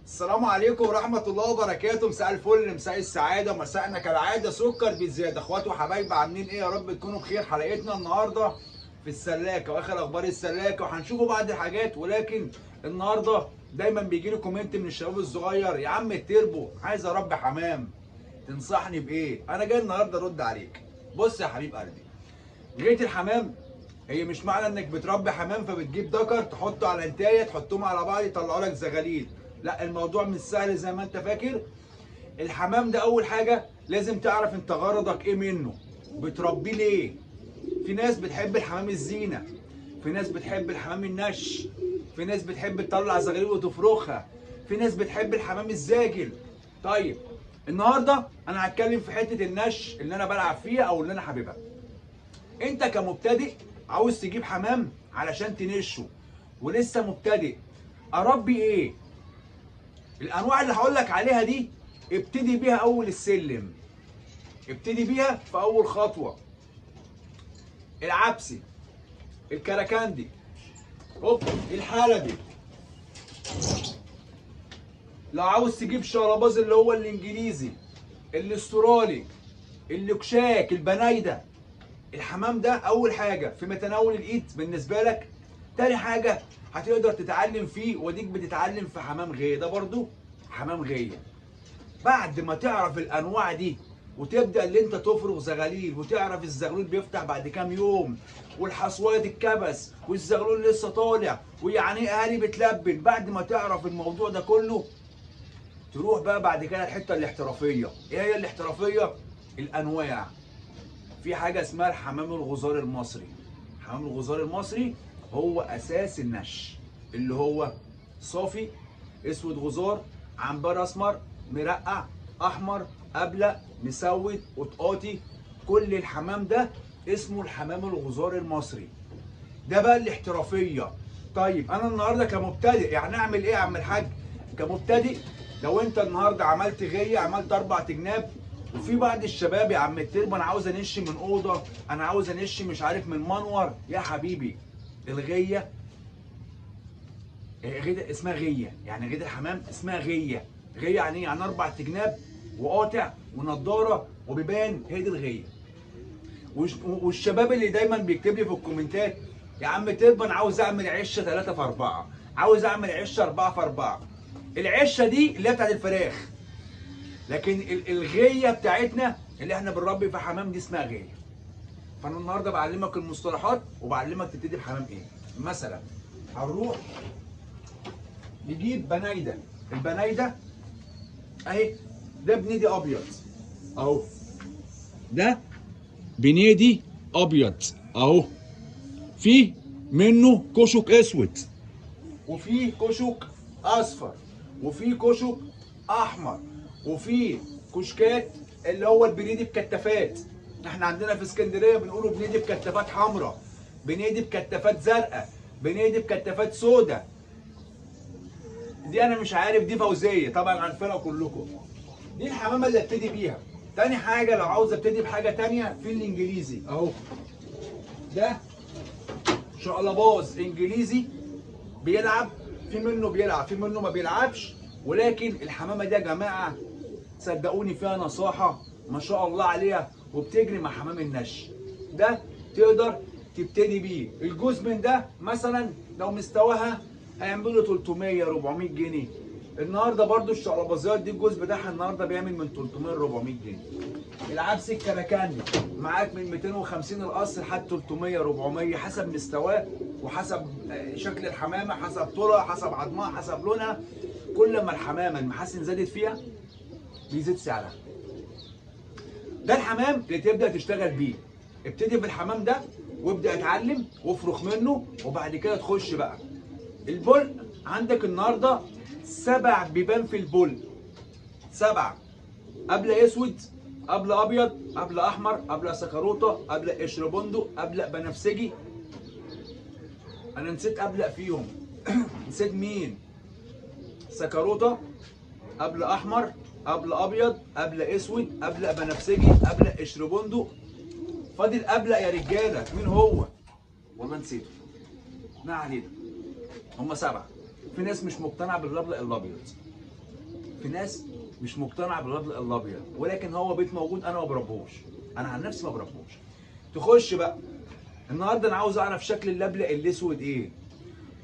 السلام عليكم ورحمة الله وبركاته. مساء الفل، مساء السعادة، مساءنا كالعادة سكر بزيادة. اخواتي وحبايبي عاملين ايه؟ يا رب تكونوا بخير. حلقتنا النهاردة في السلاكة واخر اخبار السلاكة، وهنشوفوا بعض الحاجات. ولكن النهاردة دايما بيجي لي comment من الشباب الصغير: يا عم التربو عايز اربي حمام، تنصحني بايه؟ انا جاي النهارده ارد عليك. بص يا حبيب قلبي، غاية الحمام هي مش معنى انك بتربي حمام فبتجيب دكر تحطه على انتايه تحطهم على بعض يطلعوا لك زغاليل. لا، الموضوع مش سهل زي ما انت فاكر. الحمام ده اول حاجة لازم تعرف انت غرضك ايه منه، بتربيه ليه. في ناس بتحب الحمام الزينة، في ناس بتحب الحمام النش، في ناس بتحب تطلع زغاليل وتفرخها، في ناس بتحب الحمام الزاجل. طيب النهارده انا هتكلم في حتة النش اللي انا بلعب فيها او اللي انا حاببها. انت كمبتدئ عاوز تجيب حمام علشان تنشه ولسه مبتدئ، اربي ايه؟ الانواع اللي هقول لك عليها دي ابتدي بيها اول السلم، ابتدي بيها في اول خطوة. العبسي، الكراكندي، اوب الحلبي. لو عاوز تجيب شرباز اللي هو الانجليزي، الاسترالي، اللوكشاك، البنايده. الحمام ده اول حاجة في متناول الايد بالنسبة لك. تاني حاجة هتقدر تتعلم فيه، وديك بتتعلم في حمام غيه، ده برضو حمام غيه. بعد ما تعرف الانواع دي وتبدا اللي انت تفرغ زغاليل وتعرف الزغلول بيفتح بعد كام يوم، والحصوات الكبس، والزغلول لسه طالع، ويعني ايه اهالي بتلبن. بعد ما تعرف الموضوع ده كله تروح بقى بعد كده الحتة الاحترافية. ايه هي الاحترافية؟ الانواع. في حاجة اسمها الحمام الغزار المصري. الحمام الغزار المصري هو اساس النش، اللي هو صافي، اسود غزار، عنبر اسمر، مرقع، احمر، ابلق، مسود، قطقاطي. كل الحمام ده اسمه الحمام الغزار المصري. ده بقى الاحترافية. طيب انا النهارده كمبتدئ يعني اعمل ايه يا عم الحاج؟ كمبتدئ لو انت النهارده عملت غيه، عملت 4 جناب، وفي بعض الشباب يا عم التربو انا عاوز انش من اوضة، انا عاوز انش مش عارف من منور. يا حبيبي الغيه، غيه اسمها غيه، يعني غيه الحمام اسمها غيه. غيه يعني ايه؟ يعني 4 جناب وقاطع ونضاره وبيبان، هي دي الغيه. والشباب اللي دايما بيكتب لي في الكومنتات: يا عم تربو انا عاوز اعمل عشه 3 في 4، عاوز اعمل عشه 4 في 4. العشه دي اللي هي بتاعت الفراخ، لكن الغيه بتاعتنا اللي احنا بنربي في حمام دي اسمها غيه. فانا النهارده بعلمك المصطلحات وبعلمك تبتدي بحمام ايه. مثلا هنروح نجيب بنايده. البنايده اهي، ده بنيدي ابيض اهو، ده بنيدي ابيض اهو، فيه منه كشك اسود، وفيه كشك اصفر، وفيه كشك احمر، وفيه كشكات اللي هو البنيدي بكتافات. احنا عندنا في اسكندرية بنقوله بنيدي بكتافات حمراء، بنيدي بكتافات زرقاء، بنيدي بكتافات سوداء. دي انا مش عارف، دي فوزيه طبعا عارفينها كلكم. دي الحمامة اللي ابتدي بيها. تاني حاجة لو عاوز ابتدي بحاجة تانية في الانجليزي اهو، ده شقلباز انجليزي بيلعب، في منه بيلعب في منه ما بيلعبش. ولكن الحمامة دي يا جماعة صدقوني فيها نصاحه ما شاء الله عليها، وبتجري مع حمام النش. ده تقدر تبتدي بيه. الجزء من ده مثلا لو مستواها هيعمل له 300 400 جنيه. النهارده برضو الشقلبازات دي الجزء بتاعها النهارده بيعمل من 300 ل 400 جنيه. العبسي الكراكندي معاك من 250 القصر لحد 300 400 حسب مستواه وحسب شكل الحمامة، حسب طولها، حسب عظمها، حسب لونها. كل ما الحمامة المحاسن زادت فيها بيزيد سعرها. ده الحمام اللي تبدا تشتغل بيه. ابتدي بالحمام ده وابدا اتعلم وافرخ منه، وبعد كده تخش بقى البلق. عندك النهارده 7 بيبان في البلق، 7: قبل اسود، قبل ابيض، قبل احمر، قبل سكروته، قبل قشر بندق، قبل بنفسجي. انا نسيت ابلق فيهم نسيت مين؟ سكروته، قبل احمر، قبل ابيض، قبل اسود، قبل بنفسجي، قبل قشر بندق. فاضل ابلق يا رجاله، مين هو؟ والله نسيته. ما علينا، هم 7. في ناس مش مقتنعة بالابلق الابيض، في ناس مش مقتنعة بالابلق الابيض، ولكن هو بيت موجود، انا ما بربوش، انا عن نفسي ما بربوش. تخش بقى النهارده انا عاوز اعرف شكل اللبلق الاسود ايه.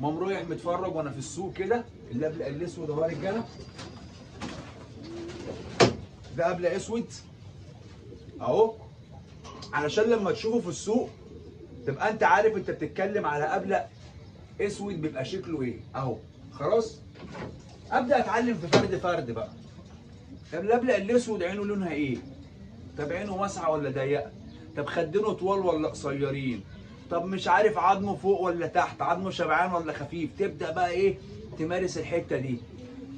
مام رايح متفرج وانا في السوق كده، اللبلق الاسود اهو يا رجاله، ده ابلق اسود اهو، علشان لما تشوفه في السوق تبقى انت عارف انت بتتكلم على ابلق اسود بيبقى شكله ايه اهو. خلاص ابدا اتعلم في فرد فرد بقى. طب الابلق الاسود عينه لونها ايه؟ طب عينه واسعة ولا ضيقه؟ طب خدينه طوال ولا قصيرين؟ طب مش عارف عظمه فوق ولا تحت؟ عظمه شبعان ولا خفيف؟ تبدا بقى ايه تمارس الحتة دي.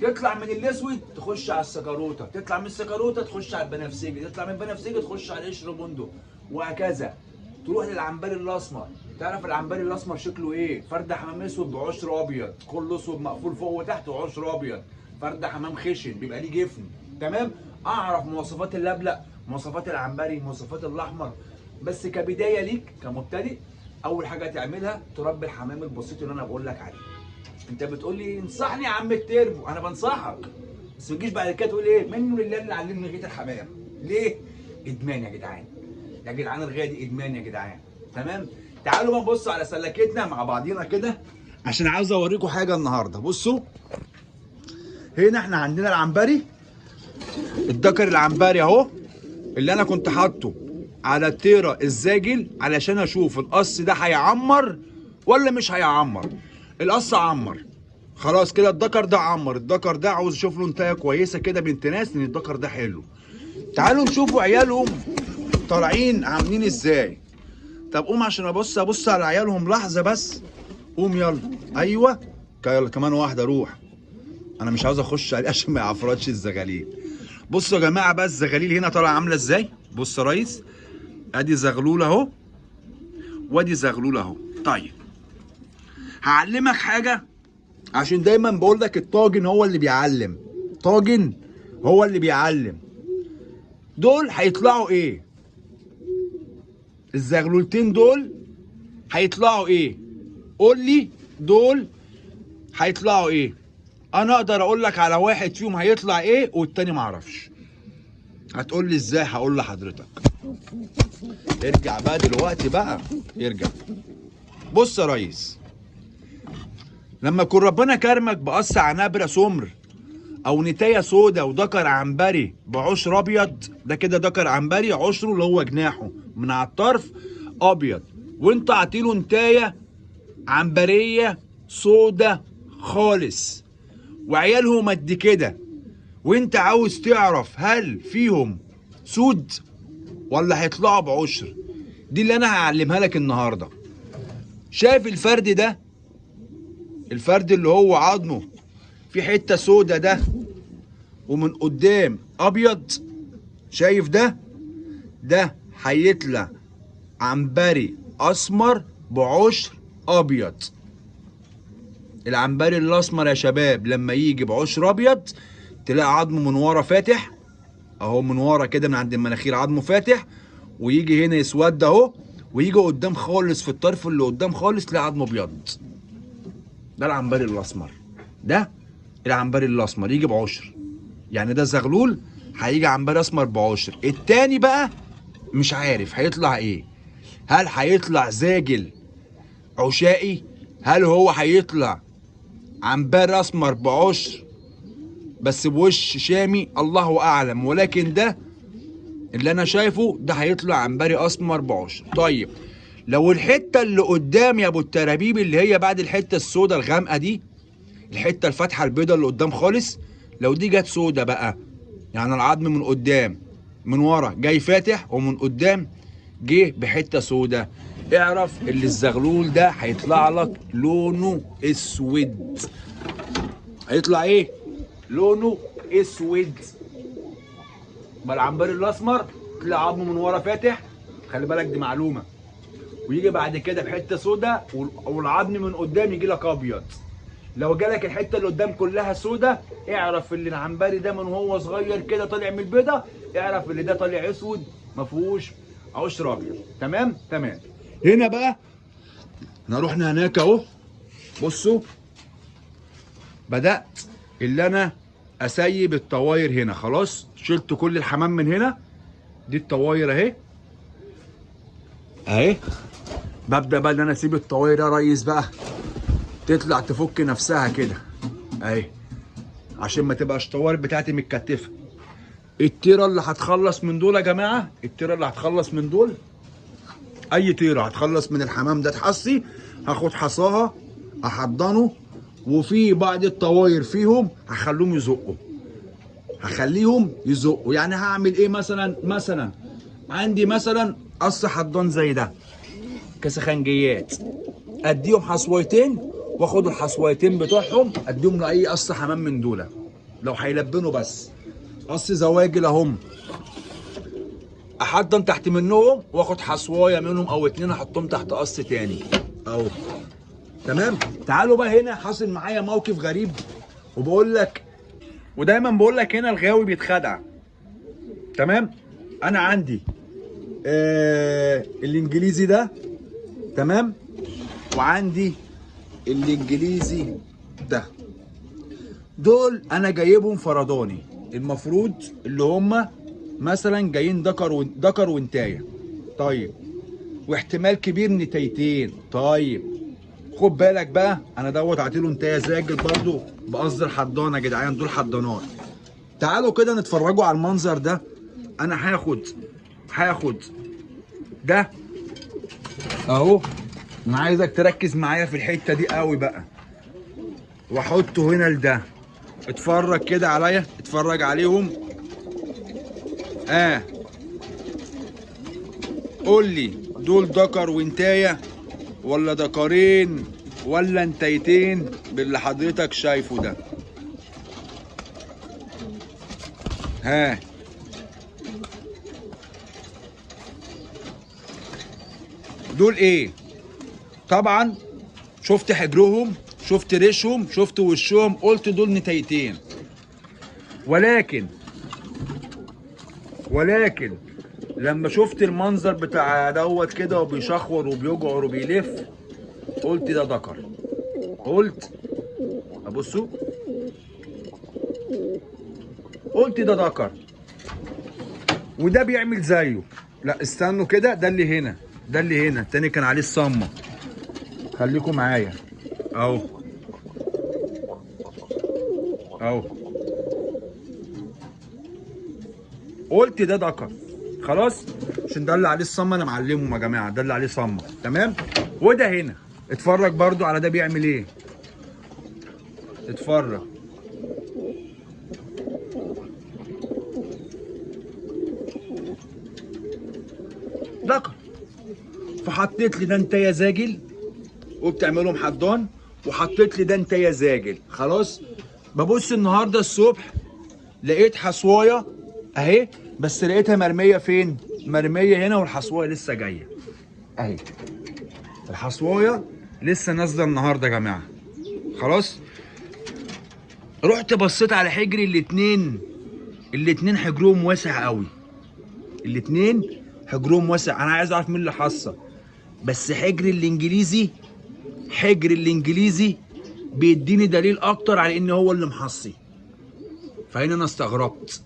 تطلع من الاسود تخش على السكروته، تطلع من السكروته تخش على البنفسجي، تطلع من البنفسجي تخش على القشر بندق، وهكذا. تروح للعنبري الاسمر، تعرف العنبري الاسمر شكله ايه؟ فرد حمام اسود بعشر ابيض، كله اسود مقفول فوق وتحت وعشر ابيض، فرد حمام خشن بيبقى ليه جفن، تمام؟ اعرف مواصفات اللبلق، مواصفات العنبري، مواصفات الاحمر. بس كبداية ليك كمبتدئ، اول حاجة تعملها تربي الحمام البسيط اللي انا بقول لك عليه. انت بتقول لي انصحني يا عم التربو، انا بنصحك، بس ما تجيش بعد كده تقول ايه منه لله اللي علمني غية الحمام. ليه؟ ادمان يا جدعان، يا جدعان الغاية دي ادمان يا جدعان، تمام؟ تعالوا بقى نبص على سلكتنا مع بعضينا كده، عشان عاوز اوريكم حاجة النهارده. بصوا هنا احنا عندنا العنبري، الدكر العنبري اهو اللي انا كنت حاطه على التيرة الزاجل علشان اشوف القص ده هيعمر ولا مش هيعمر. القص عمر خلاص كده، الدكر ده عمر، الدكر ده عاوز اشوف له انتايه كويسة كده بنت ناس، لان الدكر ده حلو. تعالوا نشوفوا عيالهم طالعين عاملين ازاي. طب قوم عشان ابص على عيالهم لحظة بس. قوم يلا، ايوه يلا كمان واحدة، روح. انا مش عاوز اخش عليه عشان ما يعفرتش الزغاليل. بصوا يا جماعة بقى الزغاليل هنا طالعه عامله ازاي. بص يا ريس، ادي زغلول اهو وادي زغلول اهو. طيب هعلمك حاجة، عشان دايما بقول لك الطاجن هو اللي بيعلم، طاجن هو اللي بيعلم. دول هيطلعوا ايه؟ الزغلولتين دول هيطلعوا ايه؟ قول لي دول هيطلعوا ايه؟ انا اقدر اقول لك على واحد فيهم هيطلع ايه والتاني معرفش. هتقول لي ازاي؟ هقول لحضرتك. ارجع بقى دلوقتي بقى، ارجع. بص يا ريس، لما يكون ربنا كرمك بقص عنبره سمر او نتايه سودا وذكر عنبري بعشر ابيض، ده كده ذكر عنبري عشرة اللي هو جناحه من على الطرف ابيض، وانت عطيله نتايه عنبريه سودا خالص وعيالهم قد كده، وانت عاوز تعرف هل فيهم سود ولا هيطلعوا بعشر، دي اللي انا هعلمها لك النهارده. شايف الفرد ده؟ الفرد اللي هو عظمه في حتة سودا ده ومن قدام ابيض، شايف ده؟ ده هيطلع عنبري اسمر بعشر ابيض. العنبري الاسمر يا شباب لما يجي بعشر ابيض تلاقي عظمه من ورا فاتح اهو، من ورا كده من عند المناخير عظمه فاتح، ويجي هنا يسود اهو، ويجي قدام خالص في الطرف اللي قدام خالص تلاقي عظمه ابيض. ده العنبري الاسمر، ده العنبري الاسمر يجي بعشر، يعني ده زغلول هيجي عنبري اسمر بعشر. التاني بقى مش عارف هيطلع ايه، هل هيطلع زاجل عشائي؟ هل هو هيطلع عنبري اسمر بعشر بس بوش شامي؟ الله اعلم، ولكن ده اللي انا شايفه ده هيطلع عنبري اسمر بعشر. طيب لو الحتة اللي قدام يا ابو الترابيب اللي هي بعد الحتة السوداء الغامقه دي، الحتة الفاتحة البيضاء اللي قدام خالص، لو دي جت سوداء بقى، يعني العظم من قدام من ورا جاي فاتح ومن قدام جه بحته سوداء، اعرف اللي الزغلول ده هيطلع لك لونه اسود. هيطلع ايه؟ لونه اسود. ما العنبري الاسمر طلع عظمه من ورا فاتح، خلي بالك دي معلومة، ويجي بعد كده بحته سوداء والعظم من قدام يجي لك ابيض. لو جالك الحتة اللي قدام كلها سوداء اعرف ان العنبري ده من وهو صغير كده طالع من البيضة، اعرف ان ده طالع اسود ما فيهوش عشر ابيض. تمام؟ تمام. هنا بقى احنا رحنا هناك اهو، بصوا بدات اللي انا اسيب الطواير هنا. خلاص شلت كل الحمام من هنا، دي الطواير اهي اهي. ببدا بقى ان انا اسيب الطواير يا ريس بقى تطلع تفك نفسها كده اهي، عشان ما تبقاش الطواير بتاعتي متكتفه. الطيرة اللي هتخلص من دول يا جماعة، الطيرة اللي هتخلص من دول، اي طيره هتخلص من الحمام ده تحصي، هاخد حصاها احضنه، وفي بعض الطواير فيهم هخليهم يزقوا، هخليهم يزقوا. يعني هعمل ايه مثلا؟ مثلا عندي مثلا قص حضان زي ده كسخنجيات، اديهم حصويتين واخد الحصويتين بتوعهم اديهم لاي قص حمام من دول لو هيلبنوا، بس قص زواجل اهم، احضن تحت منهم واخد حصوايه منهم او اتنين احطهم تحت قص تاني اهو. تمام. تعالوا بقى هنا حاصل معايا موقف غريب، وبقول لك ودايما بقول لك هنا الغاوي بيتخدع. تمام. انا عندي الانجليزي ده، تمام، وعندي الانجليزي ده، دول انا جايبهم فرداني، المفروض اللي هم مثلا جايين دكر وانتايه، طيب، واحتمال كبير نتايتين. طيب خد بالك بقى، انا دوت عطيله انتايه زاجل برضو بقصد الحضانة يا جدعان، دول حضانات. تعالوا كده نتفرجوا على المنظر ده. انا هاخد ده اهو، انا عايزك تركز معايا في الحتة دي قوي بقى، واحطه هنا لده. اتفرج كده عليا، اتفرج عليهم. قول لي دول دكر وانتايه ولا دكرين ولا انتايتين باللي حضرتك شايفه ده؟ ها، دول ايه؟ طبعا شفت حجرهم، شفت ريشهم، شفت وشهم، قلت دول نتايتين. ولكن لما شفت المنظر بتاع دوت كده وبيشخور وبيجعر وبيلف، قلت ده ذكر. قلت ابصوا، قلت ده ذكر، وده بيعمل زيه. لا استنوا كده، ده اللي هنا، ده اللي هنا التاني كان عليه الصمه. خليكم معايا اهو اهو. قلت ده ذكر خلاص، عشان ده اللي عليه الصمه، انا معلمهم يا جماعة، ده اللي عليه صمه. تمام. وده هنا اتفرج برضو على ده بيعمل ايه، اتفرج. ذكر. فحطيت لي ده انت يا زاجل، وبتعملهم حضان، وحطيت لي ده انت يا زاجل. خلاص. ببص النهارده الصبح لقيت حصوايه اهي، بس لقيتها مرمية فين؟ مرمية هنا، والحصوايه لسه جاية اهي، الحصوايه لسه نازله النهارده يا جماعة. خلاص. رحت بصيت على حجري الاتنين، الاتنين حجرهم واسع قوي، الاتنين حجرهم واسع. انا عايز اعرف مين اللي حصة، بس حجر الانجليزي، حجر الانجليزي بيديني دليل اكتر على ان هو اللي محصي. فهنا انا استغربت،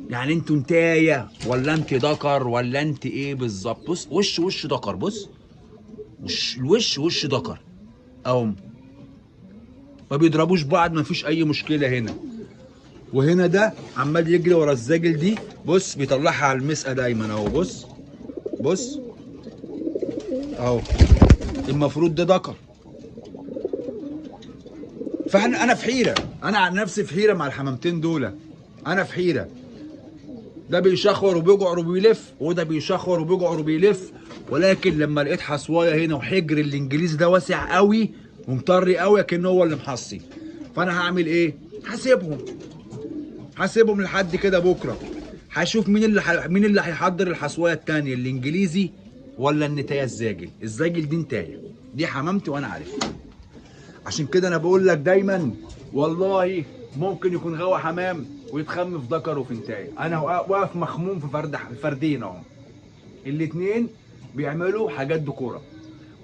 يعني انتوا انتايه ولا انت ذكر ولا انت ايه بالظبط؟ بص وش ذكر، بص وش الوش، وش ذكر اهو، ما بيضربوش بعض، ما فيش اي مشكلة هنا. وهنا ده عمال يجري ورا الزاجل دي، بص بيطلعها على المسقه دايما اهو، بص بص اهو، المفروض ده ذكر. فاحنا انا في حيره، انا عن نفسي في حيره مع الحمامتين دول، انا في حيره. ده بيشخور وبيجعر وبيلف، وده بيشخور وبيجعر وبيلف. ولكن لما لقيت حصوايه هنا وحجر الانجليزي ده واسع قوي ومطري قوي، كأنه هو اللي محصي. فانا هعمل ايه؟ هسيبهم، هسيبهم لحد كده بكره، هشوف مين اللي هيحضر الحصوايه الثانية، الانجليزي ولا النتايه الزاجل. الزاجل دي نتايه، دي حمامتي وانا عارفها. عشان كده انا بقول لك دايما والله ممكن يكون غاوي حمام ويتخم في ذكر وفي نتايه. انا واقف مخموم في فرد، فردين اهو، الاثنين بيعملوا حاجات دكوره،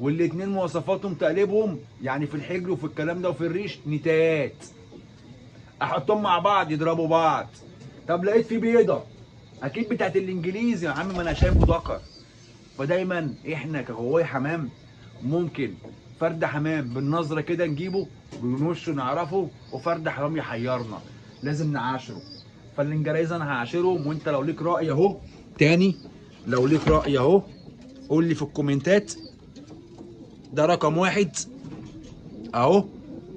والاثنين مواصفاتهم تقليبهم يعني في الحجر وفي الكلام ده وفي الريش نتايات. احطهم مع بعض يضربوا بعض. طب لقيت في بيضة اكيد بتاعت الانجليزي يا عم، ما انا شايفه ذكر. فدايما احنا كغواي حمام ممكن فرد حمام بالنظرة كده نجيبه بنوشه نعرفه، وفرد حمام يحيرنا لازم نعاشره. فالانجليزي انا هعاشرهم، وانت لو ليك راي اهو تاني، لو ليك راي اهو قول لي في الكومنتات. ده رقم 1 اهو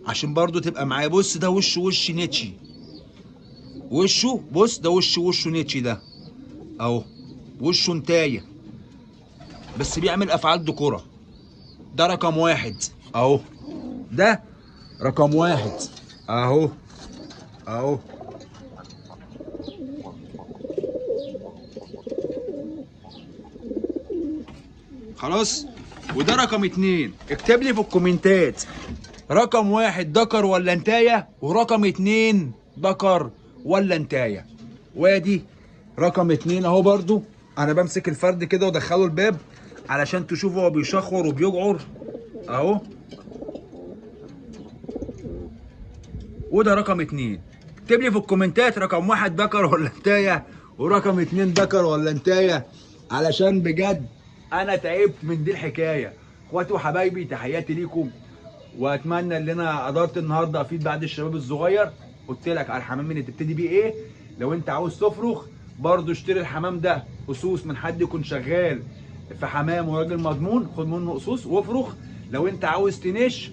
عشان برضو تبقى معايا. بص ده وشه وش نيتشي، وشه بص ده وشه نيتشي ده اهو، وشه نتايه بس بيعمل افعال دكوره. ده رقم 1 اهو، ده رقم 1 اهو اهو. خلاص. وده رقم 2. اكتب لي في الكومنتات رقم 1 ذكر ولا نتايه، ورقم 2 ذكر ولا نتايه. وادي رقم 2 اهو برضو. انا بمسك الفرد كده وادخله الباب علشان تشوفوا هو بيشخور وبيجعر اهو. وده رقم 2. اكتب لي في الكومنتات رقم 1 ذكر ولا نتايه، ورقم 2 ذكر ولا نتايه، علشان بجد انا تعبت من دي الحكاية. اخواتي وحبايبي تحياتي ليكم، واتمنى ان انا قدرت النهارده افيد بعد الشباب الصغير. قلت لك على الحمام اللي تبتدي بيه ايه. لو انت عاوز تفرخ برضو اشتري الحمام ده قصوص من حد يكون شغال في حمام وراجل مضمون، خد منه قصوص وافرخ. لو انت عاوز تنش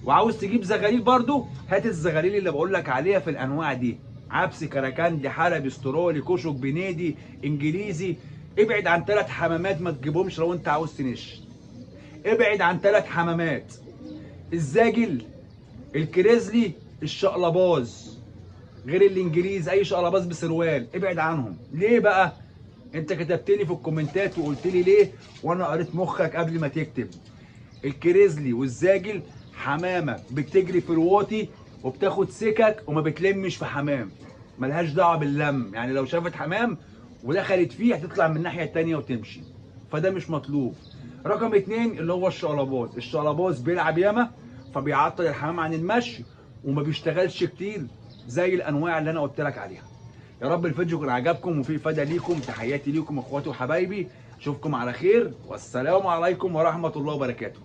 وعاوز تجيب زغاليل برضو هات الزغاليل اللي بقول لك عليها في الانواع دي، عبسي، كراكندي، حلبي، استرالي، كشك، بنيدي، انجليزي. ابعد عن 3 حمامات ما تجيبهمش لو انت عاوز تنش. ابعد عن 3 حمامات: الزاجل، الكريزلي، الشقلباز، غير الانجليز اي شقلباز بسروال ابعد عنهم. ليه بقى؟ انت كتبت لي في الكومنتات وقلت لي ليه، وانا قريت مخك قبل ما تكتب. الكريزلي والزاجل حمامه بتجري في الواطي وبتاخد سكك وما بتلمش في حمام، ملهاش دعوه باللم، يعني لو شافت حمام ودخلت فيه هتطلع من الناحية الثانية وتمشي، فده مش مطلوب. رقم 2 اللي هو الشقلباز، الشقلباز بيلعب ياما فبيعطل الحمام عن المشي وما بيشتغلش كتير زي الانواع اللي انا قلت لك عليها. يا رب الفيديو يكون عجبكم وفيه فايده ليكم. تحياتي ليكم اخواتي وحبايبي، اشوفكم على خير، والسلام عليكم ورحمة الله وبركاته.